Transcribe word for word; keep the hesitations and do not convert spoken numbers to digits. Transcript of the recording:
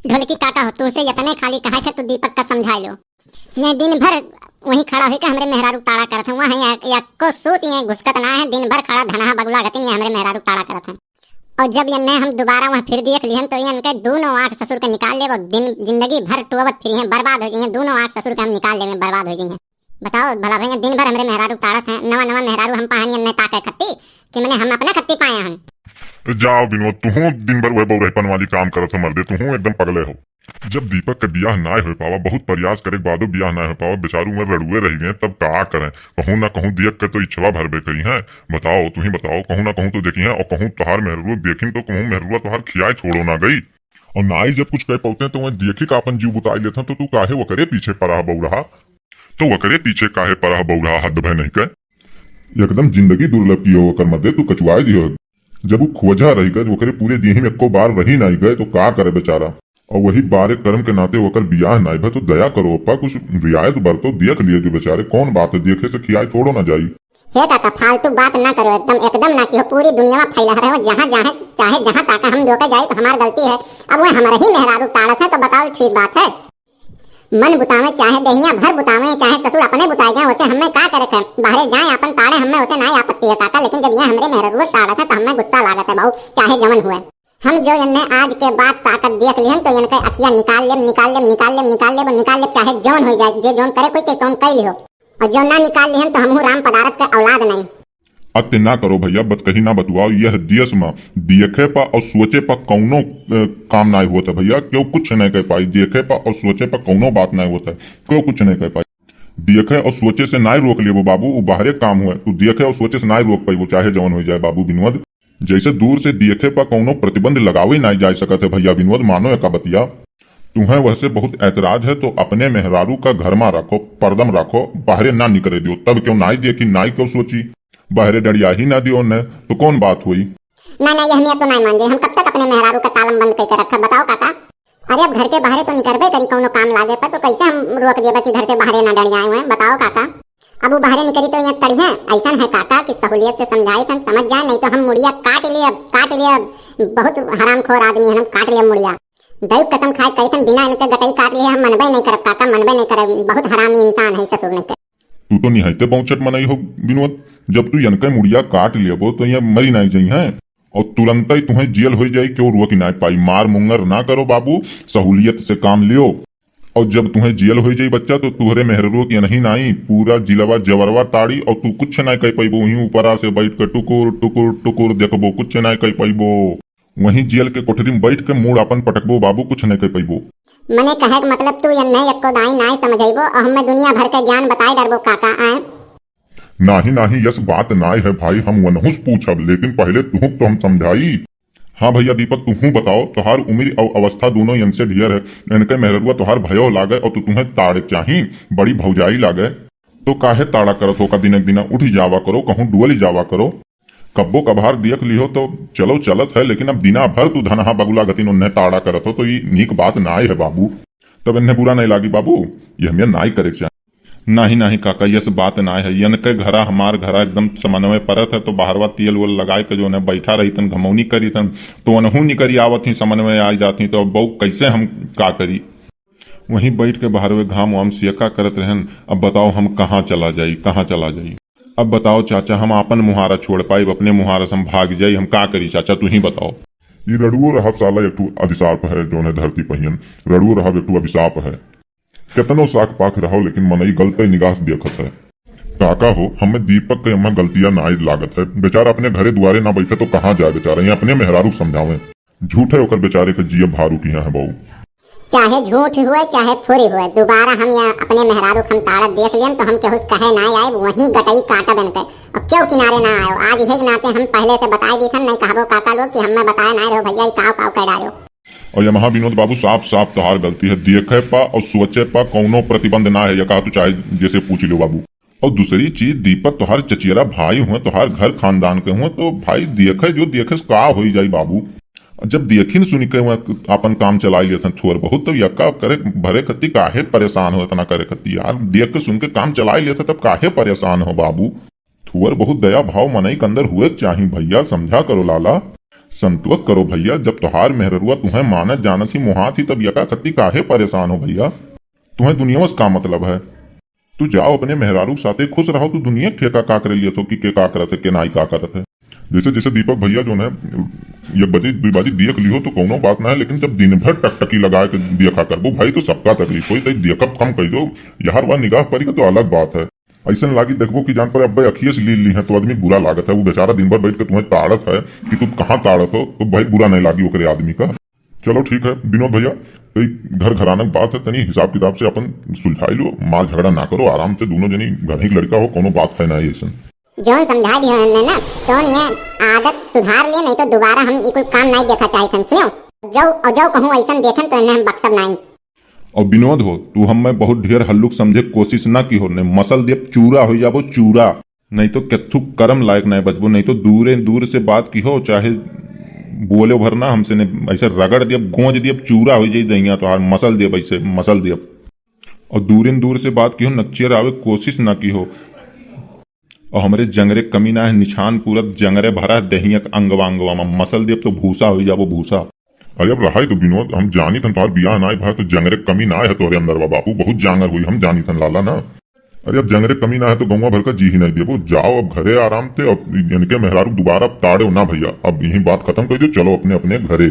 ढोलकी काका हो, तुमसे यतने खाली कहा है, तू दीपक का समझाइ लो। ये दिन भर वहीं खड़ा होइके हमरे मेहरारू ताड़ा करत हैं, वहाँ एक, एको सूत ये घुसकत ना है, दिन भर खड़ा धनहा बगुला गतिन ये हमरे मेहरारू ताड़ा करत हैं। और जब ये ने हम दोबारा वहाँ फिर देख लिहन तो ये इनके दोनों आँख ससुर के निकाल लेबो, दिन जिंदगी भर टोवत फिरी हैं, बर्बाद होइ जाइहैं, दोनों आँख ससुर के हम निकाल लेबे, बर्बाद होइ जाइहैं। बताओ भला भैया, दिन भर हमरे मेहरारू ताड़त हैं, नवा नवा मेहरारू हम पाहन ये ने ताके खत्ती कि मने हम अपने खत्ती पाए हैं। तो जाओ बिनोद, तुहूँ दिन भर वह बौरहपन वाली काम करत हो मर्दे, तुहूँ एकदम पगले हो। जब दीपक के बियाह नाय होय पावा, बहुत प्रयास करे के बादो बियाह नाय होय पावा, बेचारू में रड़ुए रहि गए, तब का करें? कहूँ ना कहूँ दियक के तो इच्छवा भरबे करी हैं। बताओ, तुहीं बताओ, कहूँ ना कहूँ तो देखी हैं, और कहूँ तोहार मेहरुआ देखिन तो कहूँ मेहरुआ तोहार खियाए छोड़ो ना गई। और नाई जब कुछ कह पौते तो वह देखी का अपन जीव बुताई लेते हैं, तो तू काहे वकरे पीछे पड़ा बौरहा? तो वकरे पीछे काहे पड़ा बौरहा, हद भय नहीं कह। एकदम जिंदगी दुर्लभ कियो ओकर मर्दे, तू कचुआए दियो। जब उ खोजा रहि गए, ओकरे पूरे देही में एको बार रहि नाई गए, तो का करे बेचारा? और वही बारे कर्म के नाते ओकर बियाह नाई भए, तो दया करो अप्पा, कुछ रियायत बरतो, देख लिए जो बेचारे, कौन बात है, देखे से खियाए छोड़ो ना जाई। हे काका, फालतू बात ना करो, एकदम, एकदम ना किहो, पूरी दुनिया में फैला रहे हो, जहाँ, जहाँ, चाहे जहाँ ताका हम धोखे जाई तो हमार गलती है। अब वह हमारे ही मेहरारू ताड़त है, तो बताओ ठीक बात है? मन बुतावे, चाहे देहिया भर बुतावे, चाहे ससुर अपने बुताए जाए, उसे हमें का करे के? बाहरे जाए, आपन ताड़े, हमें उसे नाई आपत्ति है काका, लेकिन जब ये हमरे मेहररुआ ताड़त है, तो हमें गुस्सा लागत है बाबू, चाहे जवन हुए। हम जो इनने आज के बाद ताकत देख लिहन, तो इनके अखिया निकाल लेब, निकाल लेब, निकाल लेब, निकाल लेब, निकाल लेब, चाहे जवन हो जाए, जे जवन करे कोई, ते तौन कई लिहो। और जो ना निकाल लिहन, तो हमहू राम पदारथ के औलाद नहीं। अत्य ना करो भैया, बतकही ना बतुआओ। यह देश में देखे पा और सोचे पा कौनो, अ, काम नाय होत है भैया, क्यों कुछ नहीं कह पाई। देखे पा और सोचे पा कौनो बात नहीं होत है, क्यों कुछ नहीं कह पाई। देखे और सोचे से नाय रोक लेबो बाबू, उ बाहरे काम हुए। तू देखे और सोचे से नाय रोक पाइबो, चाहे जवन हो जाए बाबू विनोद। जैसे दूर से देखे पा कौनो प्रतिबंध लगावे नाय जा सकत है भैया विनोद, मानो एका बतिया। तुम्हें वह से बहुत ऐतराज है तो अपने मेहरारू का घर में रखो, पर्दम रखो, बाहरे ना निकरे दियो। तब क्यों नाई देखी, नाई क्यों सोची, बाहरे डरिया ही ना दियो ने, तो कौन बात हुई? ना, ना, ये हम ये तो नाई मान जाए। हम कब तक अपने मेहरारू का तालम बंद करके रखा, बताओ काका? अरे अब घर के बाहरे तो निकरबे करी कौनो काम लागे पर, तो कैसे हम रोक देबे कि घर से बाहरे ना डरियाए हुए, बताओ काका? अब वो बाहरे निकरी तो ये तड़िए, ऐसा है काका कि सहूलियत से समझाई तो हम समझ जाए, नहीं तो हम मुड़िया काट लिए, काट लिए। बहुत हरामखोर आदमी है, हम काट लिए मुड़िया। दैव कसम खाए कही थन बिना इनके गटई काट लिए हम मनबे नहीं करब काका, मनबे नहीं करब। बहुत हरामी इंसान है ससुर नहीं के। तू तो निहायते बौचट मनई हो विनोद, जब तू इनके मुड़िया काट लेबो तो ये मरी नहीं जइहैं और तुरंतई तुहें जेल हो जाई, क्यों रोक नाय पाई। मार मुंगर ना करो बाबू, सहूलियत से काम लियो। और जब तुहें जेल हो जाई बच्चा तो तुहरे मेहररुओ के नहीं नाई, पूरा जिलवा जवरवा ताड़ी और तू कुछ नाय कह पैबो। वहीं ऊपरा से बैठ के टुकुर टुकुर टुकुर देखबो, कुछ नाय कह पैबो। वहीं जेल के कोठरी में बैठ के मूड़ आपन पटकबो बाबू, कुछ नहीं कह पैबो। मने कहे के मतलब तू यन्ने एको दाई नाय समझैबो और हमें दुनिया भर के ज्ञान बताए डरबो काका, आए? नाही, नाही, यस बात नाय है भाई, हम वनहुस पूछब, लेकिन पहले तुहक तो हम समझाई। हाँ भैया दीपक, तुहू बताओ, तोहार उमिर और अवस्था दोनों यन से ढियर है, इनके मेहररुआ तोहार भयो लागे और तू तुहें ताड़े चाही, बड़ी भौजाई लागे, तो काहे ताड़ा करत हो का? दिनक दिना उठ जावा करो, कहूँ डुअल जावा करो। कब्बो कभार दियक लिहो तो चलो चलत है, लेकिन अब दिना भर तू धनहा बगुला गतिन उन्हें ताड़ा करत हो, तो ई नीक बात नाय है बाबू। तब इन्हें बुरा नहीं लागी बाबू, ये हमें नाय करे के चाही। नाही, नाही काका, यस बात नाय है। यन के घरा हमार घरा एकदम समन्वय परत है, तो बाहरवा तेल वेल लगाए के जो उन्हें बैठा रही तन, घमौनी करी तन, तो उनहू निकरी आवत ही, समन्वय आ जात ही, तो अब बहू कैसे हम का करी? वहीं बैठ के बाहरवे घाम वाम सियका करत रहन। अब बताओ हम कहाँ चला जाई, कहाँ चला जाई? अब बताओ चाचा, हम आपन मुहारा छोड़ पाइब, अपने मुहारा से हम भाग जाई, हम का करी चाचा, तू ही बताओ। ई रड़ुओ रहब साला एक ठो अभिशाप है, जौन है धरती पहियन, रड़ुओ रहब एक ठो अभिशाप है। केतनो साख पाख रहो, लेकिन मनई गलते निगाह से देखत है। काका हो, हमें दीपक के एम्मा गलतिया नाई लागत है, बेचारा अपने घरे दुआरे ना बैठे तो कहाँ जाए बेचारा, ये अपने मेहरारू के समझावे। झूठे ओकर बेचारे के जियब भारू किहाँ है बहू। चाहे झूठ हुए, चाहे फुरी हुए, दोबारा हम या अपने मेहरारू के हम ताड़त देख लियन तो हम केहू से कहे ना आए, वहीं गटई काटब इनके। अब क्यों किनारे ना आयो, आज यही के नाते हम पहले से बताए दी थन, नहीं कहबो काका लोग कि हमें बताए ना रहो भैया, ई काव काव कह डालो। और यमहा विनोद बाबू साफ साफ तोहार गलती है, देखे पा और सोचे पा कौनो प्रतिबंध ना है, ये कहा तू चाहे जैसे पूछ लो बाबू। और दूसरी चीज, दीपक तोहार चचियरा भाई हुए, तोहार घर खानदान के हुए, तो भाई देखे जो देखे से का होई जाई बाबू। जब देखिन सुनि के हुए आपन काम चलाई लेत हैं थोर बहुत, तो यक्का करे भरे खत्ती काहे परेशान हो इतना करे खत्ती यार, देख के सुन के काम चलाई लेत हैं तब काहे परेशान हो बाबू। थोर बहुत दया भाव मनई के अंदर हुए के चाही भैया, समझा करो लाला। संतोष करो भइया, जब तोहार मेहररुआ तुहें मानत जानत ही मोहात ही, तब यका खत्ती काहे परेशान हो भइया? तुहें दुनिया से का मतलब है? तू जाओ अपने मेहरारू के साथे खुश रहो, तू दुनिया के ठेका का करे लियत हो कि के का करत है, के नाई का करत है। जैसे, जैसे दीपक भइया जो है, एक बजे, दुई बजे देख लिहो तो कौनो बात ना है, लेकिन जब दिन भर टकटकी लगा के देखा करबो भाई, तो सबका तकलीफ होई, तो देखब कम कह दो, यार वह निगाह परी का तो अलग बात है। ऐसन लागी देखबो कि जान पर अब्बे अखिए से लील ली है, तो आदमी बुरा लागत है। वो बेचारा दिन भर बैठ के तुम्हें ताड़त है कि तू कहाँ ताड़त हो, तो भाई बुरा नहीं लागी ओकरे आदमी का। चलो ठीक है विनोद भइया, तो ई घर घराना के बात है, तनी हिसाब किताब से अपन सुलझाई लो, मार झगड़ा ना करो, आराम से दोनों जनी घर ही के लड़का हो, कौनो बात है ना ऐसन। जौन समझा दियो हमने ना, तौन ये आदत सुधार लिए, नहीं तो दोबारा हम ई कुल काम नहीं देखा चाहित हन। सुनो, जौ और जौ कहूँ ऐसन देखन तो इन्हें हम बख्शब नहीं। और विनोद हो, तू हमें बहुत ढेर हल्लुक समझे के कोशिश ना की हो, नहीं मसल देब चूरा हो जाबो चूरा, नहीं तो केथू करम लायक नहीं बचबो, नहीं तो दूरे दूर से बात की हो, चाहे बोले भर ना हमसे, नहीं ऐसे रगड़ देब, गोंज देब, चूरा हो जाई दहिया तोहार, मसल देब ऐसे, मसल देब। और दूरे दूर से बात की हो, नक्चियर आवे कोशिश ना की हो। और हमरे जंगरे कमी ना है, निछान पूरा जंगरे भरा है, दहिया के अंगवा अंगवा में मसल देब तो भूसा हो जाबो भूसा। अरे अब रहाई तो विनोद, हम जानी थन तोहार बियाह नाई भा तो जंगरे कमी ना है तोहरे अंदर बा बापू, बहुत जांगर हुई, हम जानी थन लाला ना। अरे अब जंगरे कमी ना है तो गौवा भर का जी ही नहीं देबो, जाओ अब घरे आराम से, अब इनके मेहरारू दोबारा ताड़े ना भइया, अब यही बात खत्म कर दो, चलो अपने अपने घरे।